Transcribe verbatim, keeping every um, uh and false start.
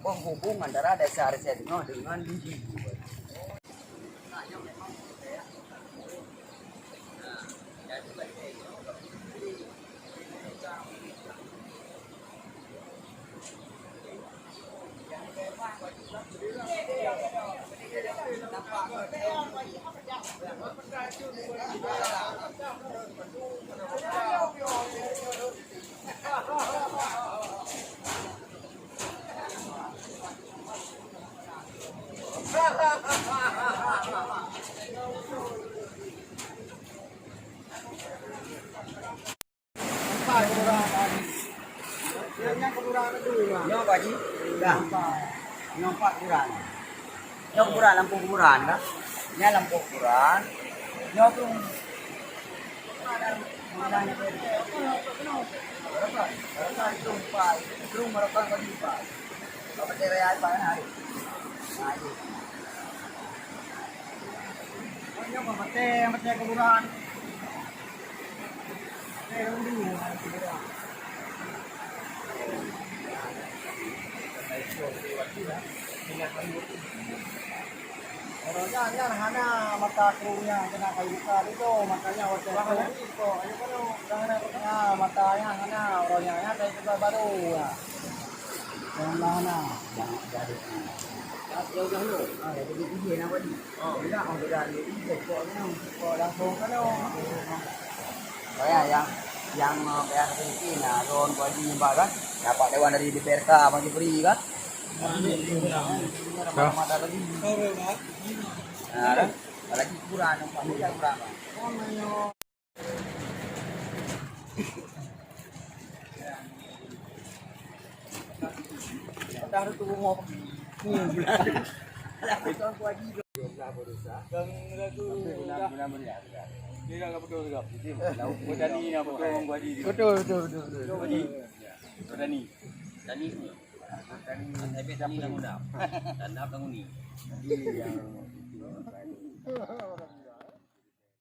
Penghubung antara desa Reset Tengah dengan Biji. Nyoe Pak Haji? Dah. Nyoe empat kuburan. Nyoe kuburan, lampôh kuburan dah. Nyan lampôh kuburan. Nyoe tu. Orang nyan, nyan hana mata krueng nyan keunan kayu buka tu, makanya watèe tu, ah, mata nyan hana, orang nyan, nyan dari tempat baru, ya. Yang mana? Yang dari. Ya udah lu. Ah, jadi dia nak bagi. Oh, dah, oh, dah, dia, dia, kok ni, kok langsung kan, oh. Oh, ya, yang, yang, eh, yang penting, ah, ron bagi nyembah kan. Dapat dewan dari D P R K, Bang Jufri kan. Mata lagi. Nah, kan? Lagi kurang, nampak dia kurang. Betul, betul, betul, betul. Betul. Tani. Tani. Tani. Tani. Tani. Tani.